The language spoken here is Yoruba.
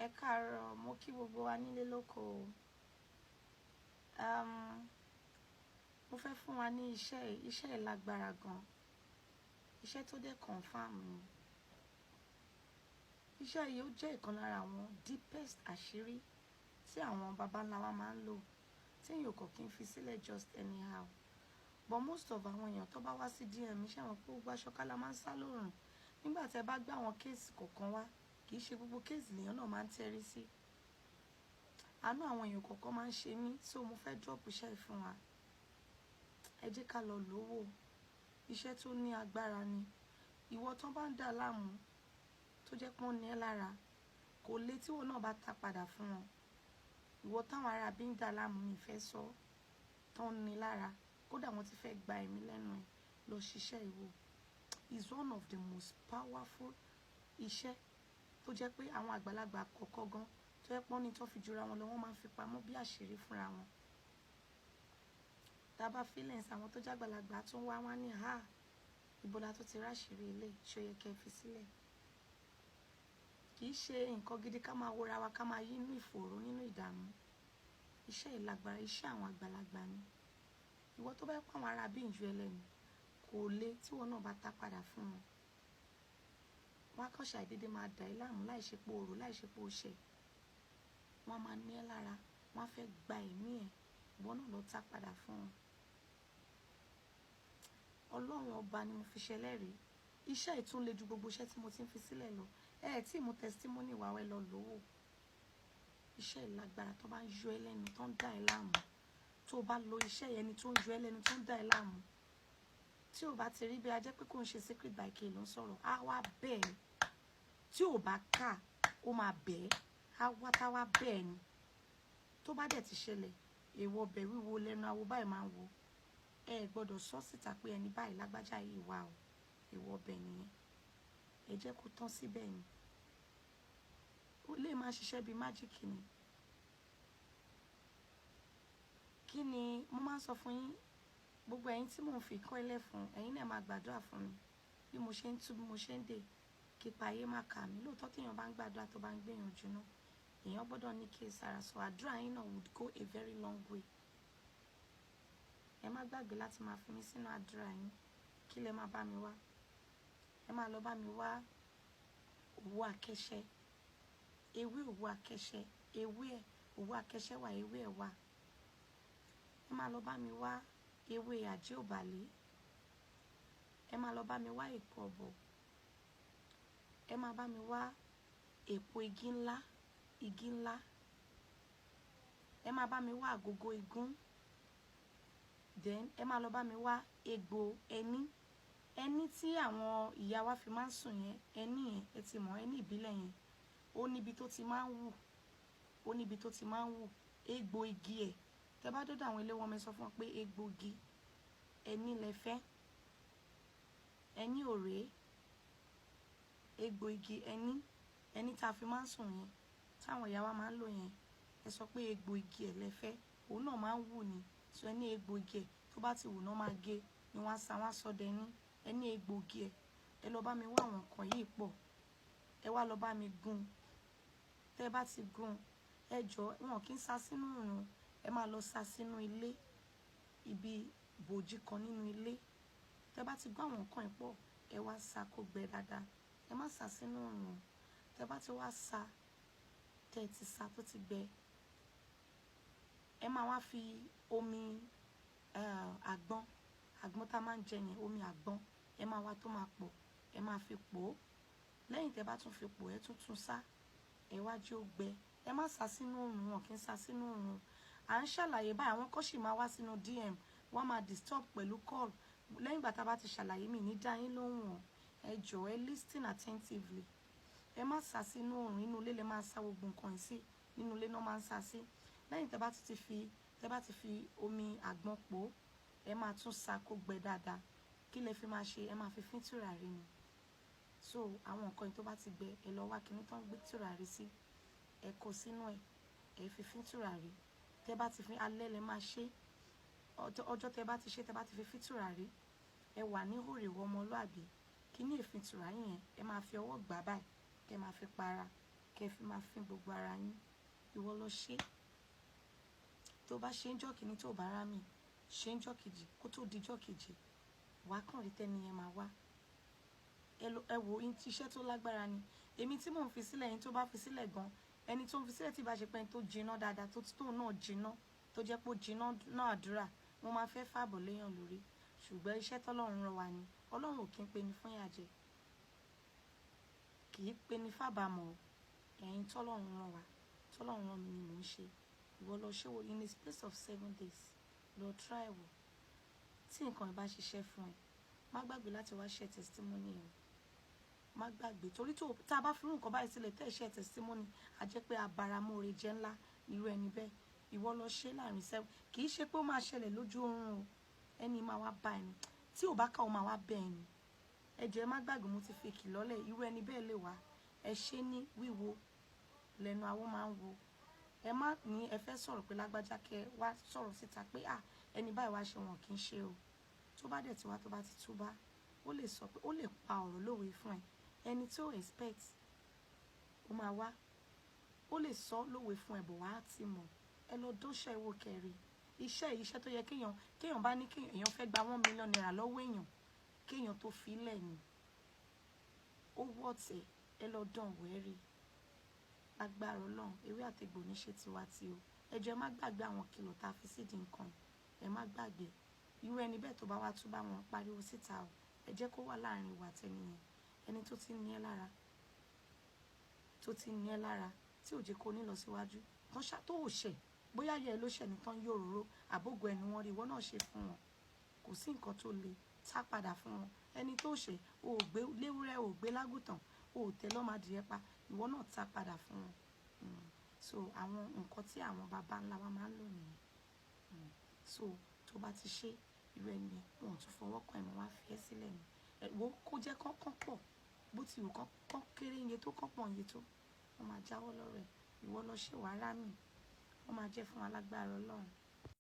Ẹ káàárọ̀, mo kí gbogbo wa nílé lóko. Um, mo fẹ́ fún wa ní iṣẹ́, iṣẹ́ ìlágbára gan. Iṣẹ́ tó dé confirm ni. Iṣẹ́ yìí ó jẹ́ ìkan lára àwọn deepest àṣírí tí àwọn baba ńlá wa máa ń lò, tí èèyàn kò kí ń fi sílẹ̀ just anyhow. But most of àwọn èèyàn tó bá wá sí DM, ṣé wọn pé gbogbo aṣọ ká la máa ń sá lóòrùn. Nígbà tí ẹ bá gbé àwọn case kọ̀ọ̀kan wá, kì í ṣe gbogbo case lèèyàn náà máa ń tẹ́rí sí. Àánú àwọn èèyàn kọ̀ọ̀kan máa ń ṣe mí, so mo fẹ́ drop iṣẹ́ yìí fún wa. Ẹ jẹ́ ká lọ lò wò. Iṣẹ́ tó ní agbára ni. Ìwọ tó bá ń dà láàmú, tó jẹ́ pé wọ́n ní ẹ́ lára, kò lè tí ìwọ náà bá ta padà fún wọn. Ìwọ táwọn ará bí ń dà láàmú, mi fẹ́ sọ, tó ń ní lára, kódà wọ́n ti fẹ́ gba ẹ̀mí lẹ́nu ẹ̀, lọ ṣiṣẹ́ ìwò. Is one of the most powerful iṣẹ́ tó jẹ́ pé àwọn àgbàlagbà kọ̀ọ̀kan gan, tó jẹ́ pé wọ́n ní tó fi jura wọn lọ, wọ́n máa ń fi pamọ́ bí àṣírí fúnra wọn. Tá bá feelings àwọn tó jẹ́ àgbàlagbà tún wá wá ní, "Ha! Ibo la tó ti ráṣìírí ilé, ṣé ó yẹ kí ẹ fi sílẹ̀?" Kì í ṣe nǹkan gidi ká máa wora wa, ká máa yí inú ìfòòró nínú ìdààmú. Iṣẹ́ ìlágbára, iṣẹ́ àwọn àgbàlagbà ni. Ìwọ tó bá pé àwọn ará bí ń ju ẹ lẹ́nu, kò lè tí ìwọ náà bá ta padà fún wọn. Wọ́n á kàn ṣàìdédé máa dà ẹ́ láàmú láìṣe pé o rò, láìṣe pé o ṣẹ̀. Wọ́n á máa ní ẹ́ lára, wọ́n á fẹ́ gba ẹ̀mí ẹ, ìwọ náà lọ ta padà fún wọn. Ọlọ́run ọba ni mo fi ṣẹlẹ́rìí. Iṣẹ́ yìí tún le ju gbogbo iṣẹ́ tí mo ti ń fi sílẹ̀ lọ. Ẹ tí mú testimony wá, ẹ lọ lò wò. Iṣẹ́ ìlágbára tó bá ń yọ ẹ́ lẹ́nu, tó ń dà ẹ́ láàmú. Tó bá lo iṣẹ́ yẹn ni tó ń yọ ẹ́ lẹ́nu, tó ń dà ẹ́ láàmú. Tí o bá ti rí bí a jẹ́ pé kò ń ṣe Secret by K ló ń sọ̀rọ̀, á wá bẹ́ẹ̀. Tí o bá kà, ó máa bẹ́ẹ̀. Á wá tá wá bẹ́ẹ̀ ni. Tó bá dẹ̀ ti ṣẹlẹ̀, èèwọ̀ ọbẹ̀ wíwo lẹ́nu awo báyìí máa ń wo. Ẹ gbọ́dọ̀ sọ síta pé ẹni báyìí lágbájá yìí wà o. Èèwọ̀ ọbẹ̀ nìyẹn. Ẹ jẹ́ kó tán síbẹ̀ ni. Ó lè máa ṣiṣẹ́ bí magic ni. Kí ni mo máa ń sọ fún yín? Gbogbo ẹ̀yin tí mò ń fi kọ́ ilẹ̀ fún, ẹ̀yin náà máa gbàdúrà fún mi. Bí mo ṣe ń tú, bí mo ṣe ń dè, kí ipa ayé má ka mi. Lóòótọ́ tí èèyàn bá ń gbàdúrà, tó bá ń gbìyànjú náà, èèyàn gbọ́dọ̀ ní kí sára sọ. Àdúrà yín náà would go a very long way. Ẹ má gbàgbé láti máa fi mí sínú àdúrà yín. Kí lẹ máa bá mi wá? Ẹ máa lọ bá mi wá òwú akẹ́ṣẹ́. Ewé òwú akẹ́ṣẹ́, ewé ẹ̀, òwú akẹ́ṣẹ́ wà, ewé ẹ̀ wà. Ẹ máa lọ bá mi wá ewé àjẹ́òbàlé. Ẹ máa lọ bá mi wá èpo ọ̀bọ̀. Ẹ máa bá mi wá èpo igi ńlá, igi ńlá. Ẹ máa bá mi wá àgógó igún. Then ẹ máa lọ bá mi wá egbò ẹní. Ẹní tí àwọn ìyá wa fi máa ń sùn yẹn, ẹní yẹn, ẹ ti mọ̀, ẹní ìbílẹ̀ yẹn. Ó níbi tó ti máa ń wù. Ó níbi tó ti máa ń wù. Egbò igi ẹ̀. Tẹ bá dọ́dọ̀ àwọn ilé wọn, mo sọ fún wọn pé egbò igi ẹní lẹ fẹ́. Ẹní òré. Egbò igi ẹní. Ẹní tí a fi máa ń sùn yẹn, tí àwọn ìyá wa máa ń lò yẹn. Ẹ sọ pé egbò igi ẹ̀ lẹ fẹ́. Òun náà máa ń wù ni. So ẹní egbò igi ẹ̀ tó bá ti wù náà máa gé ni wọ́n á sa, wọ́n á sọ dẹní. Ẹní egbò igi ẹ̀. Ẹ lọ bá mi wá àwọn nǹkan yìí pọ̀. Ẹ wá lọ bá mi gún. Tẹ bá ti gún, ẹ jọ, wọn kì í sá sínú òrùn. Ẹ máa lọ sá sínú ilé, ibi ibòji kan nínú ilé. Tẹ bá ti gún àwọn nǹkan yìí pọ̀, ẹ wá sá kó gbẹ dáadáa. Ẹ má sá sínú òrùn. Tẹ bá ti wá sá, tẹ ti sá tó ti gbẹ, ẹ máa wá fi omi, àgbọn, àgbọn tá a máa ń jẹ yẹn, omi àgbọn, ẹ máa wá tó máa pọ̀, ẹ máa fi pò ó. Lẹ́yìn tẹ bá tún fi pò, ẹ tún tún sá, ẹ wá jẹ́ ó gbẹ. Ẹ má sá sínú òrùn, wọn kì í sá sínú òrùn. À ń ṣàlàyé báyìí, àwọn kan sì máa wá sínú DM, wọ́n máa disturb pẹ̀lú call. Lẹ́yìn ìgbà tá a bá ti ṣàlàyé, mi ní dá yín lóhùn o. Ẹ jọ̀ọ́, ẹ listen attentively. Ẹ má sá sínú òrùn, inú ilé lẹ máa sá gbogbo nǹkan yìí sí. Nínú ilé náà máa ń sá sí. Lẹ́yìn tẹ bá ti fi omi àgbọn pò, ẹ máa tún sá kó gbẹ dáadáa. Kí lẹ fi máa ṣe? Ẹ máa fi fín tùràrí ni. So àwọn nǹkan yìí tó bá ti gbẹ, ẹ lọ wá kíní tó ń gbé tùràrí sí, ẹ kó sínú ẹ̀, ẹ fi fín tùràrí. Tẹ bá ti fín, alẹ́ lẹ máa ṣe. Ọjọ́ tẹ bá ti ṣe, tẹ bá ti fi fín tùràrí, ẹ wà ní ìhòòhò ọmọlúàbí. Kíní èéfín tùràrí yẹn, ẹ máa fi ọwọ́ gbà báyìí, kí ẹ máa fi para, kí Kẹ́ fi máa fín gbogbo ara yín. Ìwọ lọ ṣe. Tó bá ṣe ń jọ́ kìíní, tó bá rá mi, ṣe ń jọ́ kejì, kó tó di jọ́ kejì, wàá kàn rí tẹ́ni yẹn máa wá. Ẹ wo iṣẹ́ tó lágbára ni. Èmi tí mò ń fi sílẹ̀, ẹni tó bá fi sílẹ̀ gan, ẹni tó ń fi sílẹ̀ tí bá ṣe pé ẹni tó jiná dáadáa, tó náà jiná, tó jẹ́ pé ó jiná náà àdúrà, mo máa fẹ́ fàbọ̀ léèyàn lórí. Ṣùgbọ́n iṣẹ́ tọ́lọ́run rán wa ni. Ọlọ́run ò kí ń pe ni fún ìyà jẹ, kì í pe ni fábàámọ̀ o. Ẹ̀yin tọ́lọ́run rán wa, tọ́lọ́run rán mi ni mò ń ṣe. Ìwọ lọ ṣe wò in the space of 7 days. Lọ try wò. Tí nǹkan ẹ bá ṣiṣẹ́ fún ẹ, má gbàgbé láti wá share testimony ẹ o. Má gbàgbé, torí tó tá a bá fi irú nǹkan báyìí sílẹ̀, tẹ́ ẹ share testimony, a jẹ́ pé abaramóore jẹ́ ńlá irú ẹni bẹ́ẹ̀. Ìwọ lọ ṣe láàrin seven. Kì í ṣe pé ó máa ṣẹlẹ̀ lójú oorun o. Ẹni máa wá bá ẹni tí ò bá ká, ó máa wá bẹ́ ẹni. Ẹ jọ̀ọ́, ẹ má gbàgbé, mo ti fi ìkìlọ́lẹ̀. Irú ẹni bẹ́ẹ̀ lè wá. Ẹ ṣe ní wíwo lẹ́nu àwọn máa ń wo. Ẹ má ní ẹ fẹ́ sọ̀rọ̀ pé lágbájá, kẹ wá sọ̀rọ̀ síta pé, "À, ẹni báyìí wá ṣe." Wọn kì í ṣe o. Tó bá dẹ̀ tí wá, tó bá ti túbá, ó lè sọ pé ó lè pa ọ̀rọ̀ lówe fún ẹ. Ẹni tó expect, ó máa wá, ó lè sọ lówe fún ẹ bọ̀ wá ti mọ̀. Ẹ lọ dánṣẹ́ ìwò kẹrin. Iṣẹ́ yìí, iṣẹ́ tó yẹ kéèyàn bá ní kéèyàn fẹ́ gba ₦1 million lọ́wọ́ èèyàn, kéèyàn tó fi lẹ̀ ni ó wọ́ọ̀tẹ̀. Ẹ lọ dán wò, ẹ́ rí lágbára Ọlọ́run. Ewé àtegbò ní ṣe tiwa tí o. Ẹ jọ̀ọ́, ẹ má gbàgbé àwọn kìlọ̀ tá a fi sídìí nǹkan. Ẹ má gbàgbé, irú ẹni bẹ́ẹ̀ tó bá wá tún bá wọn pariwo síta o. Ẹ jẹ́ kó wà láàrin ìwà àtẹnìyẹn. Ẹni tó ti ní ẹ lára, tó ti ní ẹ lára, tí ò jẹ́ kó ní lọ síwájú tán ṣá, tó ò ṣẹ̀, bóyá yẹ ló ṣẹ̀ ní tán yóò róró àbógo ẹnu wọn rí, ìwọ náà ṣe fún wọn. Kò sí nǹkan tó le tá padà fún wọn. Ẹni tó ṣẹ̀, o ò gbé léwúrẹ́, o ò gbé lágùtàn, o ò tẹ lọ́mọdìyẹ pa, ìwọ náà tá padà fún wọn. So àwọn nǹkan tí àwọn baba ńlá wa máa ń lò nìyẹn. So tó bá ti ṣe irú ẹni yẹn, wọn ò tún fọwọ́ kàn ẹ̀ mọ́, wá fi ẹ́ sílẹ̀ ni. Ẹ wo, kó jẹ́ kán pọ̀, bó ti wù kán kéré iye tó, kán pọ̀ iye tó, wọ́n máa jáwọ́ lọ́rọ̀ ẹ̀. Ìwọ lọ ṣe wàhálà mi, wọ́n máa jẹ́ fún wa lágbára Ọlọ́run.